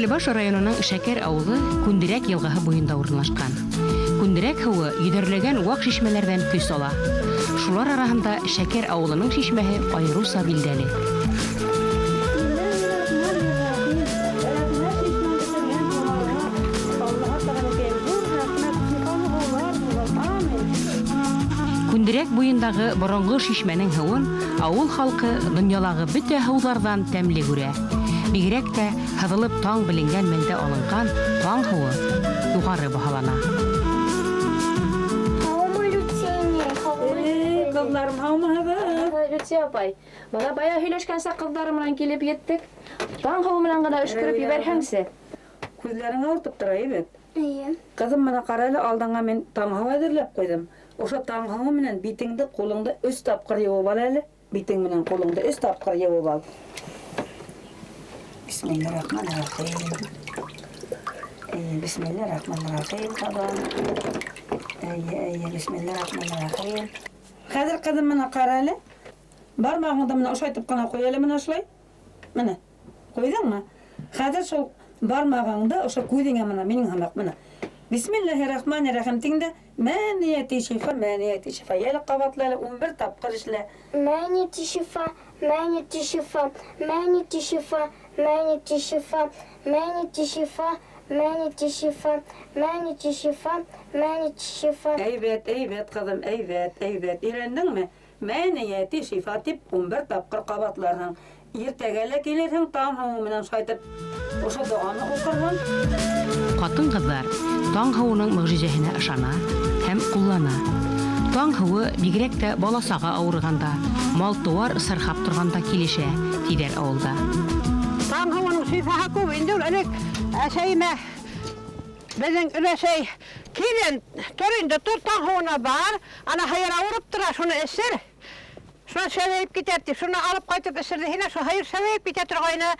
Стәрлебаш районының Шәкәр авылы Күндерәк елгаһы буенда урынлашкан. Күндерәк һуы йөҙәрләгән вак шишмәләрҙән көс ала. Шулар араһында Шәкәр авылының шишмәһе айырыуса билдәле. Күндерәк буйындағы боронғо шишмәнең һыуын ауыл халҡы донъялағы бөтә һыуҙарҙан тәмле күрә. Бигерәк тә һыҙылып таң беленгән мәлдә алынған таң һыуы юғары баһалана. Һаумы, Люция? Һаумы? Эй, ҡыҙҙарым, һаумыһығыҙ? Люция апай, бына бая һөйләшкәнсә ҡыҙҙарым менән килеп еттек. Таң һыуы менән генә өшкөрөп ебәрһәңсе. Күҙҙәрең ауыртып тора, әйбәт. Эйе. Ҡыҙым, мына ҡара әле, алдыңа мин таң һыуы әҙерләп ҡуйҙым. Ошо таң һыуы менән битеңде, ҡулыңды өс тапҡыр йыуып ал әле. Битең менән ҡулыңды өс тапҡыр йыуып ал. Бисмиллахиррахманиррахим. Эйе, бисмиллахиррахманиррахим, ҡыҙым. Эйе, эйе, бисмиллахиррахманиррахим. Хәҙер, ҡыҙым, мына ҡара әле. Бармағыңды мына ошайтып ҡына ҡуй әле мына шулай. Мына. Ҡуйҙыңмы? Хәҙер шул бармағыңды ошо күҙеңә мына минең һымаҡ мына. Бисмиллахиррахманиррахим тиң дә мәнияти шифа, мәнияти шифа. Йәле ҡабатла әле 11 тапҡыр эшлә. Мәнити шифа, мәнити шифа, мәнити шифа, мәнити шифа, мәнити шифа, мәнити шифа, мәнити шифа, мәнити шифа. Әйбәт, әйбәт, ҡыҙым, әйбәт, әйбәт. Өйрәндеңме? Мәнияти шифа тип 11 тапҡыр ҡабатларһың. Иртәгә лә килерһең, таң һыуы менән шайтып ошо доғаны уҡырһың. Ҡатын-ҡыҙҙар таң һыуының мөғжизәһенә ышана һәм ҡуллана. Таң һыуы бигерәк тә бала-саға ауырығанда, мал-тыуар сырхап торғанда килешә, тиҙәр ауылда. Таң һыуының шифаһы күп инде ул. Элек әсәйемә беҙҙең өләсәй килен тор инде, тор таң һыуына бар, ана һыйыр ауырып тора, шуны эсер. Шунан шәбәйеп китәр тип, шуны алып ҡайтып эсерҙе, һине шул һыйыр шәбәйеп китә торғайны.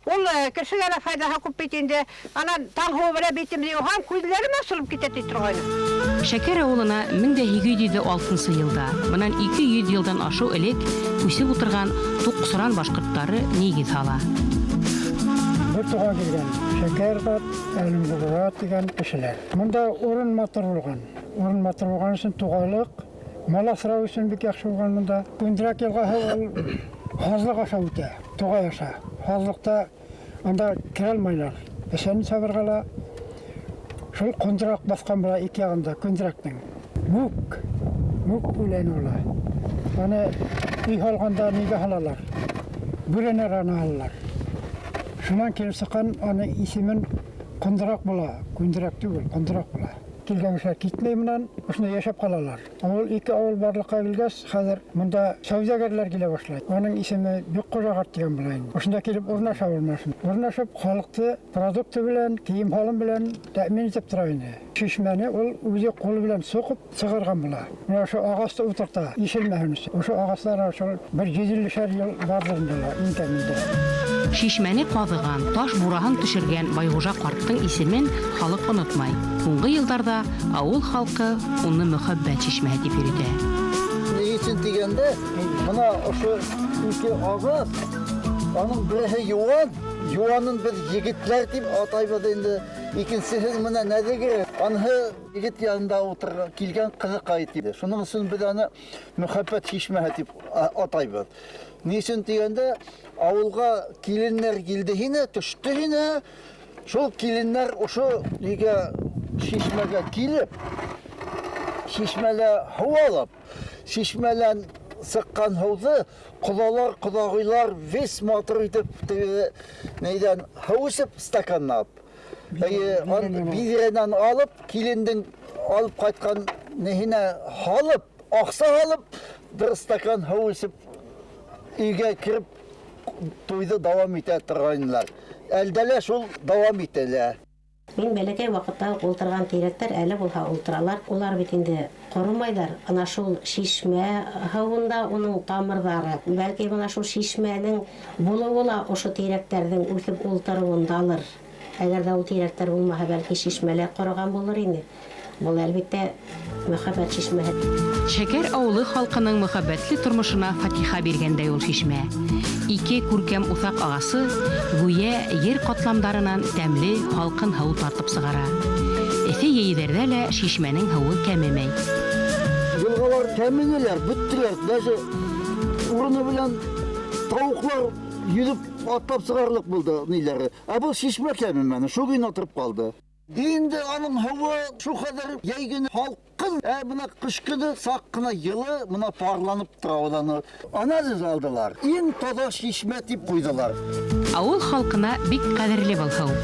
Ул кешегә лә файҙаһы күп бит инде. Анан таң һыуы белән битемде йыуһам, күҙҙәрем асылып китә ти торғайны. Шәкәр ауылына 1806 йылда, бынан 200 йылдан ашыу элек күсеп ултырған Туҡсыран башҡорттары нигеҙ һала. Бер туған килгән Шәкәр ҡарт, Әлемғужа тигән кешеләр. Мында урын матур булған. Урын матур булған өсөн туғайлыҡ, мал аҫрау өсөн бик яҡшы булған мында. Күндерәк йылғаһы ул һаҙлыҡ аша үтә, туғай аша. Һаҙлыҡта анда керә алмайлар. Бесән сабырға ла шул ҡондораҡ баҫҡан була ике яғында күндерәктең. Мүк, мүк үләне була. Аны өй һалғанда нигә һалалар? Бүрәнә аны алалар. Шунан килеп сыҡҡан аны исемен ҡондораҡ була, күндерәк түгел, ҡондораҡ була. Килгән кешеләр китмәй менән, ошонда йәшәп ҡалалар. Ауыл ике ауыл барлыҡҡа килгәс, хәҙер мында сәүҙәгәрләр килә башлай. Уның исеме Бикҡужа ҡарт тигән була инде. Ошонда килеп урнаша ул менә шунда. Урнашып халыҡты продукты белән, кейем-һалым белән тәьмин итеп тора инде. Шишмәне ул үҙе ҡулы белән соҡоп сығарған була. Менә ошо ағасты ултырта, ишелмәһен өсөн. Ошо ағастар ошо бер йөҙ иллешәр йыл барҙыр инде улар, иң кәмендә. Шишмәне ҡаҙыған, таш бураһын төшөргән Байғужа ҡарттың исемен халыҡ онотмай. Һуңғы йылдарҙа ауыл халҡы уны мөхәббәт шишмәһе тип йөрөтә. Ни өсөн тигәндә, бына ошо ике ағас, аның береһе йыуан, йыуанын беҙ егетләр тип атайбыҙ инде. Икенсеһе менә нәҙегерәк, аныһы егет янында ултырған килгән ҡыҙыҡай тип. Шуның өсөн беҙ аны мөхәббәт шишмәһе тип атайбыҙ. Ни өсөн тигәндә, ауылға киленнәр килде һине, төштө һине. Шул киленнәр ошо нигә шишмәгә килеп, шишмәлә һыу алып, шишмәлән сыҡҡан һыуҙы ҡоҙалар, ҡоҙағыйлар вес матур итеп теге нейҙән һыу эсеп стаканлап. Эйе, биҙрәнән алып, килендең алып ҡайтҡан неһенә һалып, аҡса һалып, бер стакан һыу эсеп өйгә кереп туйҙы дауам итә торғайнылар. Әлдә лә шул дауам ителә. Мин бәләкәй ваҡытта уҡ ултырған тирәктәр әле булһа ултыралар. Улар бит инде ҡоромайҙар. Ана шул шишмә һыуында уның тамырҙары. Бәлки бына шул шишмәнең булыуы ла ошо тирәктәрҙең үҫеп ултырыуындалыр. Әгәр ҙә ул тирәктәр булмаһа, бәлки шишмәләр ҡороған булыр ине. Был әлбиттә мөхәббәт шишмәһе. Шәкәр ауылы халҡының мөхәббәтле тормошона фатиха биргәндәй ул шишмә. Ике күркәм уҫаҡ ағасы гүйә ер ҡатламдарынан тәмле һалҡын һыу тартып сығара. Эҫе йәйҙәрҙә лә шишмәнең һыуы кәмемәй. Йылғалар кәменеләр, бөттөләр. Даже урыны белән тауыҡлар йөҙөп атлап сығарлыҡ булды ниләре. Ә был шишмә кәмемәне, шул генә тороп ҡалды. Инде аның һыуы шул хәҙер йәй көнө һалҡын, ә бына ҡыш көнө саҡ ҡына йылы, бына парланып тора унан. Анализ алдылар. Иң таҙа шишмә тип ҡуйҙылар. Ауыл халҡына бик ҡәҙерле был һыу.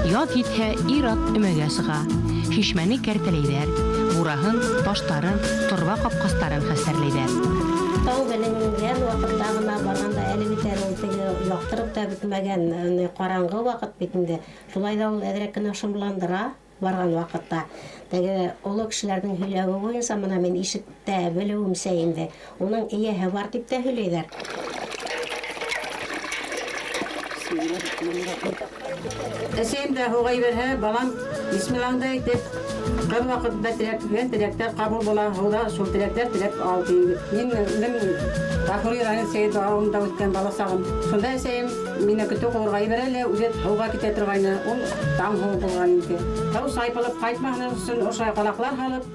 Яҙ етһә, ир-ат өмәгә сыға. Шишмәне кәртәләйҙәр, бураһын, таштарын, торба ҡапҡастарын хәстәрләйҙәр. Тау беленгән ваҡытта ғына барғанда әле бит әле ул теге яҡтырып та бөтмәгән, ҡараңғы ваҡыт бит инде. Шулай ҙа ул әҙерәк кенә шомландыра барған ваҡытта. Теге оло кешеләрҙең һөйләүе буйынса бына мин ишетә белеүемсә инде, уның эйәһе бар тип тә һөйләйҙәр. Әсәйем дә һыуға ебәрһә, балам бисмиллаңды әйтеп, ҡыҙ ваҡытында теләк, теләктәр ҡабул була, һыуҙа шул теләктәр теләп ал ти. Мин үҙем Ғафури район Сәйет ауылында үҫкән бала сағым. Шунда әсәйем мине көтөү ҡыуырға ебәрә лә, үҙе һыуға китә торғайны. Ул таң һыуы булған инде. Һыу сайпылып ҡайтмаһын өсөн ошолай ҡалаҡлар һалып,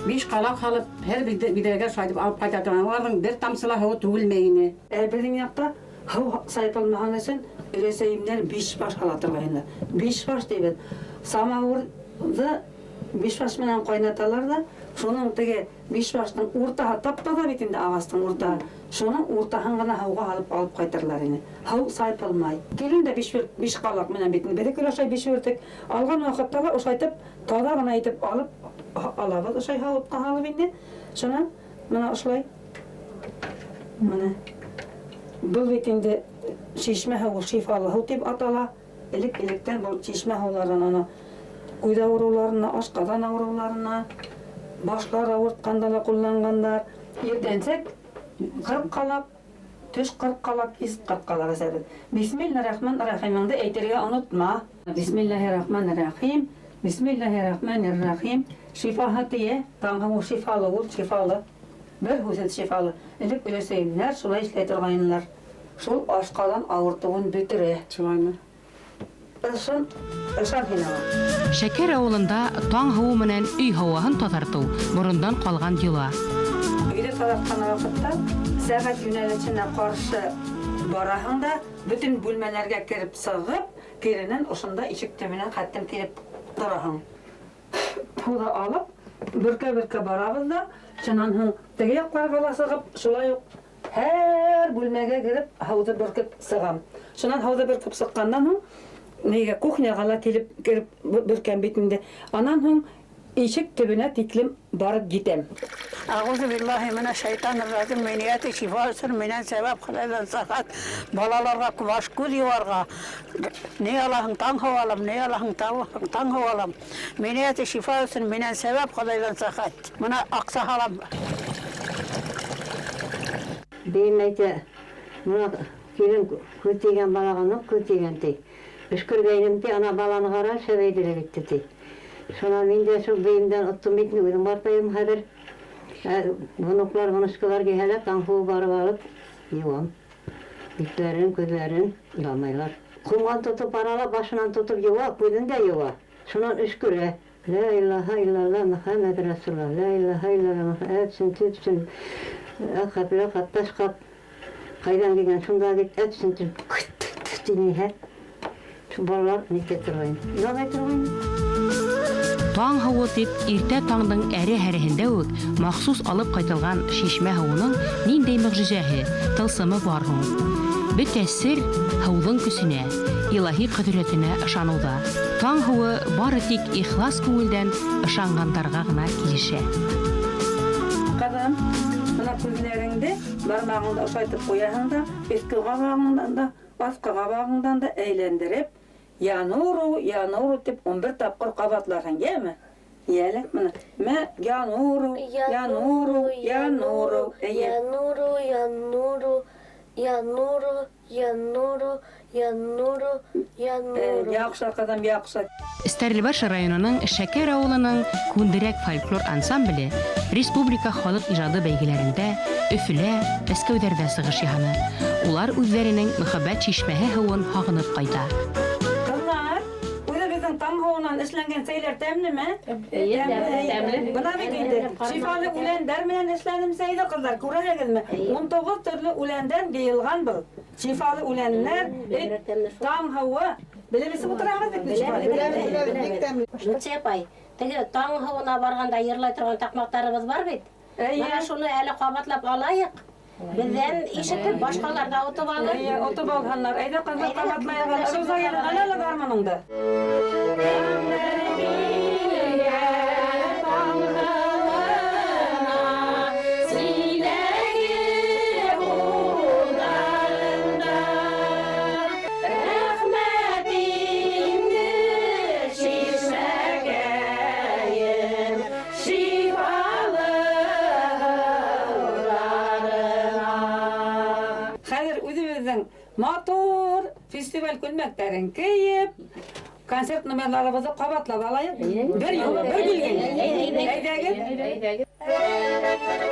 5 ҡалаҡ һалып, һәр биҙрәгә шайтып алып ҡайта торған. Уларҙың бер тамсы ла һыуы түгелмәй ине. Ә беҙҙең яҡта һыу сайпылмаһын өсөн өләсәйемдәр 5 баш һала торғайны. 5 баш тибеҙ. Самауырҙы 5 баш менән ҡайнаталар ҙа, шуның теге 5 баштың уртаһы тап-таҙа бит инде ағастың уртаһы. Шуның уртаһын ғына һыуға һалып алып ҡайтырҙар ине. Һыу сайпылмай. Килен дә 5 ҡалаҡ менән бит инде. Беҙҙеке лә ошолай 5 бөртөк. Алған ваҡытта ла ошайтып, таҙа ғына итеп алып алабыҙ, ошолай һауытҡа һалып инде. Шунан бына ошолай. Бына. Был бит инде шишмә һыуы, шифалы һыу тип атала. Элек-электән был шишмә һыуларынан ана күҙ ауырыуларына, ашҡаҙан ауырыуларына, башлар ауыртҡанда ла ҡулланғандар. Иртәнсәк 40 ҡалаҡ, төш 40 ҡалаҡ, кис 40 ҡалаҡ эсәбеҙ. Бисмиллаһир-рахманир-рахимыңды әйтергә онотма. Бисмиллаһир-рахманир-рахим, бисмиллаһир-рахманир-рахим. Шифаһы тейә, таң һыуы шифалы ул, шифалы. Бер һүҙһеҙ шифалы. Элек өләсәйемдәр шулай эшләй торғайнылар. Шул ашҡаҙан ауыртыуын бөтөрә. Шулаймы? Ышан, ышан һин аңа. Шәкәр ауылында таң һыуы менән өй һауаһын таҙартыу борондан ҡалған йола. Өйҙө таҙартҡан ваҡытта сәғәт йүнәлешенә ҡаршы бараһың да, бөтөн бүлмәләргә кереп сығып, киренән ошонда ишек төбөнә хәттем килеп тораһың. Һыуҙы алып, бөркә-бөркә барабыҙ ҙа, шунан һуң теге яҡларға ла сығып, шулай уҡ һәр бүлмәгә кереп һыуҙы бөркөп сығам. Шунан һыуҙы бөркөп сыҡҡандан һуң нигә кухняға ла килеп кереп бөркәм бит инде. Анан һуң ишек төбөнә тиклем барып етәм. Әғүзу биллаһи минәш шайтанир ражим. Минияти шифа өсөн минән сәбәп хәләлән сәхәт. Балаларға баш күҙ йыуарға. Ни алаһың таң һыу алам, ни алаһың таң һыу алам. Минияти шифа өсөн минән сәбәп хәләлән сәхәт. Мына аҡса һалам. Бейем әйтә, мына килен күҙ тейгән балаға ныҡ күҙ тейгән ти. Өшкөргәйнем ти, ана баланы ҡара, шәбәйҙе китте ти. Шунан мин дә шул бейемдән оттом бит, үҙем ҡартайым хәҙер. Внуклар, внучкалар килһә лә, таң һыуы барып алып йыуам. Битләрен, күҙҙәрен яламайлар. Ҡомған тотоп арала, башынан тотоп йыуа, күҙен дә йыуа. Шунан өшкөрә. Лә илаһа иллалла Мөхәммәд Расулулла, лә илаһа иллалла Мөхәммәд, әтсен, төпсен, әҡәп, ләҡәп, ташҡап. Ҡайҙан килгән, шунда бит әтсен, төп, тинеһә. Шул балалар нитә торғайны? Яламай торғайны. Таң һыуы тип иртә таңдың әре-һәреһендә үк махсус алып ҡайтылған шишмә һыуының ниндәй мөғжизәһе, тылсымы бар һуң? Бөтә сер һыуҙың көсөнә, илаһи ҡөҙрәтенә ышаныуҙа. Таң һыуы бары тик ихлас күңелдән ышанғандарға ғына килешә. Ҡыҙым, бына күҙҙәреңде бармағыңды ошайтып ҡуяһың да, өҫкө ҡабағыңдан да, аҫҡы ҡабағыңдан да әйләндереп, Я нуру, я нуру тип 11 тапҡыр ҡабатларһың, йәме? Йәле, мына. Мә, я нуру, я нуру, я нуру. Эйе. Я нуру, я нуру, Я нуру, я нуру, я нуру, я нуру. Яҡшы, ҡыҙым, яҡшы. Стәрлебаш районының Шәкәр авылының Күндерәк фольклор ансамбле республика халыҡ ижады бәйгеләрендә, Өфөлә, Мәскәүҙәрҙә сығыш яһаны. Улар үҙҙәренең мөхәббәт шишмәһе һыуын һағынып ҡайта. Ҡыҙҙар, үҙебеҙҙең таң һыуынан эшләнгән сәйләр тәмлеме? Эйе, тәмле. Бына бит инде шифалы үләндәр менән эшләнем сәйҙе, ҡыҙҙар, күрәһегеҙме? 19 төрлө үләндән йыйылған был. Шифалы үләннәр, таң һыуы. Белеп эсеп ултыраһығыҙ бит шифалы. Люция апай, теге таң һыуына барғанда йырлай торған таҡмаҡтарыбыҙ бар бит. Эйе. Бына шуны әле ҡабатлап алайыҡ. Беҙҙән ишетеп, башҡалар ҙа отоп алыр. Эйе, отоп алһыннар. Әйҙә, ҡыҙҙар, ҡабатлайыҡ әле. Роза, ҡана әле гармуныңды. Хәҙер үҙебеҙҙең матур фестиваль күлмәктәрен кейеп, концерт номерларыбыҙҙы ҡабатлап алайыҡ. Бер юлы, бер килгән. Әйҙәгеҙ. Әйҙәгеҙ.